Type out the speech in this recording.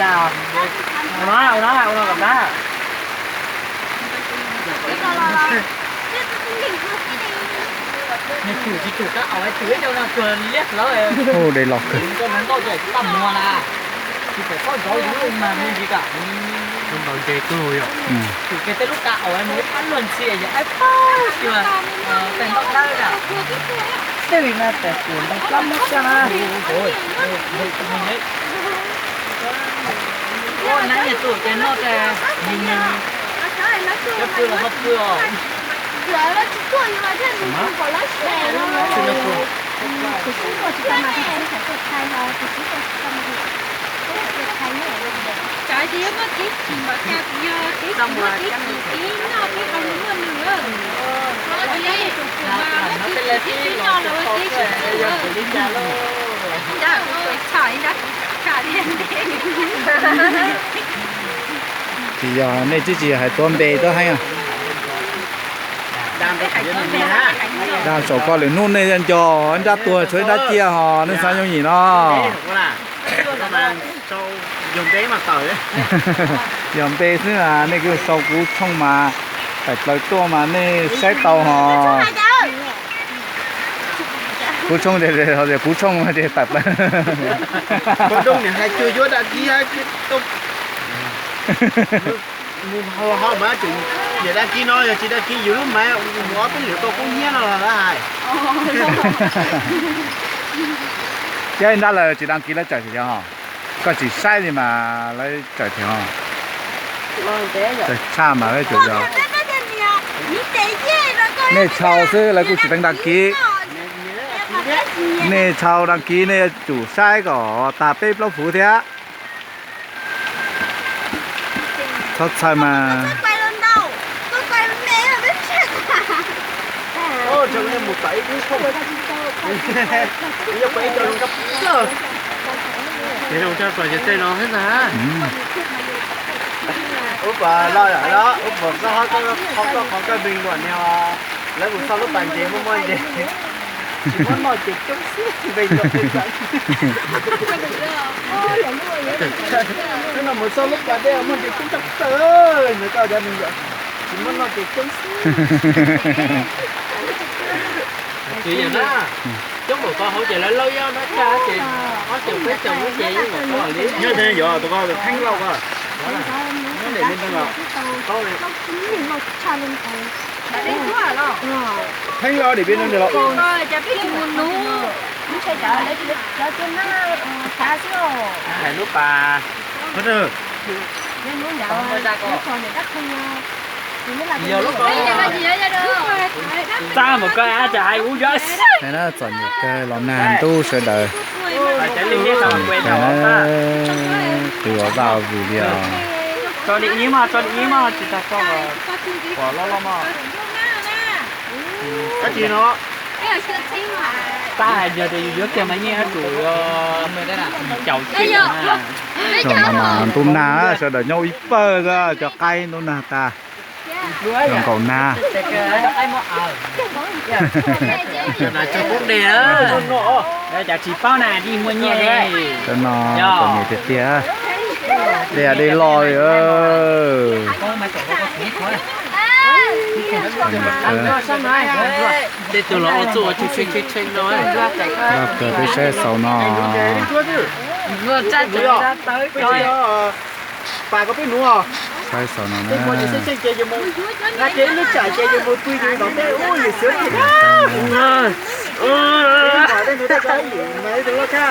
Ua no, ua no, ua no kom dab. Nws chum tsis chum kab aus, chum ib co no cuag liab hlawv. Ub, dej loj kawg. Ntau ces tsis pab muag na. Tsis txawm txhob zov yus lub mas me ntsis kam. Lub ntaus ntse kawg yom. Chum kiag tej lub kab aus mus ib phab luag ntxhi yog aib pab xyuas pem ntaub dawb na. Tej li no tas kuv ntaus plab mob caj na. Ua nab yog tus ces noj tas, nws nws, cov pw los ho pw os. Tsis yog nej twb tsis hais tuav npe tuab heev. Dag saum ko lwm hnub nej nco nrab tuag tshuav ib nrab ciaj ho nej xav yooj yim no. Yog npe xwb mas nej kuj sau kuv tshooj mas tawm plaws tuaj mas nej saib tau ho. Kuv tshooj, kuv tshooj ces tawm plaws. Mus ho mas tseem niam dag kis no yog tsis dag kis yus lub maiv mus ob peb lwm tau kub hnyiab no los lawv hais. Thiab ib nrab lawv tsis dag kis lawv tsawm thiab ho. Koj tsis saib li mas lawv tsawm thiab ho. Tshaj mas lawv tsawm yog. Nej txhau xwb lawv kuj tsis teev dag kis. Nej txhau dag kis nej yuav tsum saib kom tag peb plaub fuv thiab. Txhob txhawj mas. Ub puas loj yom, ub puas koj ho koj qhov koj npe nkuam ni os. Lawv mus xauj lub pas ntses muaj muaj ntses. Tsis muab noj ces coob xwb npe nkuam. Hnub no mus xauj lub pas dej muaj ntses coob tshaj plaws, nws koj cov npe nkuam. Tsis muab noj ces coob xwb. Tsis yog na, coob npaum ko hauv ces lawv laub ib ob nab tshaj ces ob xyoos peb xyoos ces yeej npaum ko li. Nyob ntawd yog tus ko Theeb Lauj ko. Nyob ntawm li ntawd los. Theeb Lauj dim peb ntawd los. Hais lub pas, txaj mas koj tsam hais ub yog. Txom nyem kawg los nag ntub sawv daws. Txom nyem kawg na, qw ua vaj ua vim li os. Tso li ib mos, tso li ib mos, tsis tas tso pom loj loj mos. Tab sis no, tab hais yog tias yus yuav kiag mas yeej yuav tsum caum tib no mas ntub nag sawv daws nyob ib pawg xwb, cov qaib ntub nag tas. Zoo nkaum nag. Cov no txom nyem tiag tiag. Dej dej loj li. Tej tug los ua txuj ua tshee tshee tshee no. Loj kawg, peb saib xaus no. Pas ko peb nuv os. Saib xaus no na. Ces yus mus, ces lub tsam ces yus mus pw yus nov tej ub yus xwb. Tej nuv tej ko yus mas tus loj tshaj.